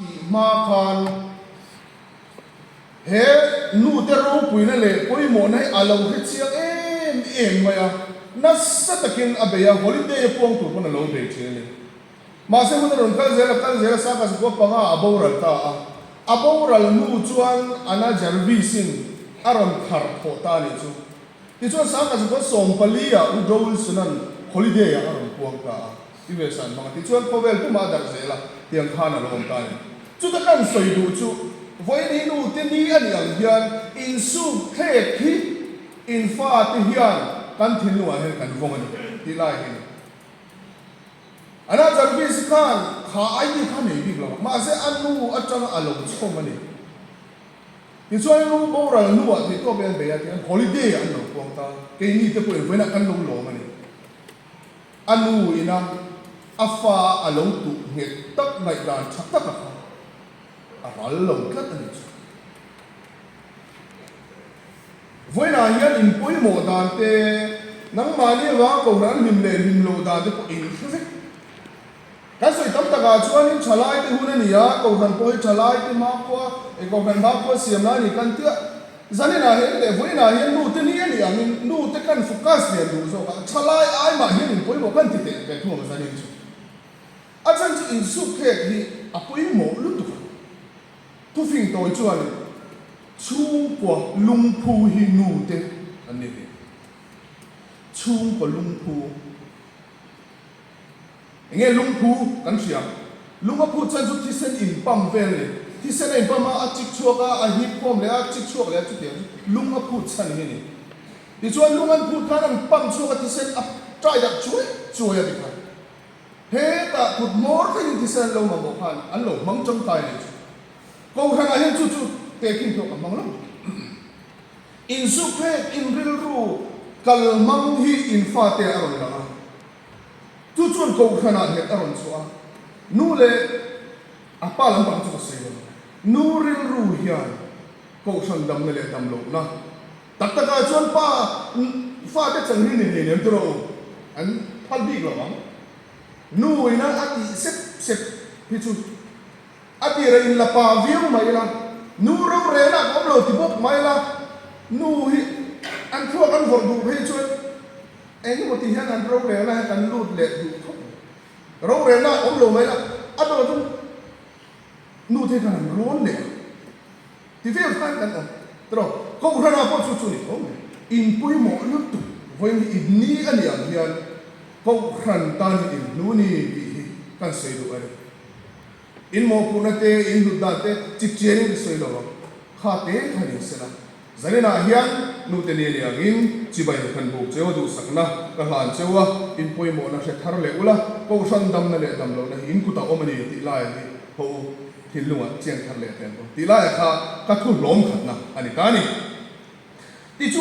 tih hma khan he nute ropuina leh pawimawhna hi a lo hre chiang em em mai a, nasa takin a bei a, holiday a puang tur pawn a lo bei thin a ni. Mahse hun a rawn kal zel a kal zel a, Saka zakua panga a boral ta a, a boral hnu chuan Anna Jarvis-in a rawn thar thawh ta a nih chu. Tichuan Saka zakua 14 ah Woodrow Wilson-a'n holiday ah a rawn puang ta a, US ah an hmang a, tichuan khawvel pumah a darh zel a, tiang khan a lo awm ta a ni. Chuta kan sawi duh chu vawiin hi nute ni a nih ang hian insuk thlek hi in fate hian kan thinlungah hian kan vawng a ni tih lai hi a ni. Ana Jarvis khan kha idea kha nei bik lo a, mahse a nu atanga a lo chhawm a ni. Tichuan a nu boral hnuah theihtawp in an bei a, tihian holiday an lo puang ta, keini te pawhin vawiinah kan lo lawm a ni. A nu ina a fa a lo tuh nghet tak ngaihdan tha tak a kha a ral lo tlat a ni chu. Vawiinah hian in pawimawh dan te, nangmahni avanga kohhran an hlim leh hlim loh dan te pawh in hre vek. Kan sawi tam takah chuanin thalaite hun a ni a, kohhran pawh hi thalaite hmakhua, eh kohhran hmakhua siam lai a ni kan tia. Zaninah hian leh vawiinah hian nute ni a nih angin nute kan focus lian duh zawk a, thalai ai mah hian in pawimawh kan ti teh ve thung ang zanin chu. A chhan chu insuk thlek hi a pawimawh lutuk a. Thufing tawi chuan chhungkua lungphu hi nu te an ni ve. Chhungkua lungphu. Enge lungphu kan hria? Lung a phut chuan chu thisen in pump vel a ni. Thisen a in pump a, a chik chhuak a, a hip khawm leh a, a chik chhuak leh a chutiang chu lung a phut chhan hi a ni. Tichuan lung an phut khan an pump chhuak a thisen a tai darh chuai chuai a ti kha. Hetah kut hmawr thlengin thisen an lo mamawh khan an lo hmang tangkai a nih chu. Kohhranah hian chu chu tehkhin hlawk a hmang lo. Insuphek, inrilru kal hmang hi in fate a rawn lang a. Chu chuan kohhranah nghet a rawn chhuah a. Nu leh a pa lampang chu ka sawi lo. Nu rilru hian kohhran damna leh dam lohna Tak takah chuan pa fate chan hi ni hlei nem tur a u, an phal bik lo ang. Nu ina a tih sep sep hi chu a tir a inla pa viau mai ila, nu rorelna ka awm lo ti bawk mai ila, nu hi an thluak an vawrh duh phei chuan eng emaw ti hian an rorelna hi kan lut leh duh khawp mai. Rorelna awm lo mai ila, a dawt chu nu te khan an rawn leh a. Ti vel khan kan awm tawh. Kohhranah pawh chu chu ni tho mai. In pawimawh lutuk vawiin hi in ni a nih ang hian Kohhran tan hian in hnu ni tih hi kan sawi duh a ni. In mawhphurhna te, in hlut dan te chip chianin ka sawi lo ang. Kha te kha ni sela. Zaninah hian nute ni a nih angin chibai kan buk cheu a duhsakna ka hlan cheu a, in pawimawhna hre thar leh ula, Kohhran damna leh damlohna hi in kutah awm a ni tih lai hi haw u. Thinlungah chiang thar leh teh ang aw tih laia kha ka thu hlawm khatna a ni ta a ni. Tichuan.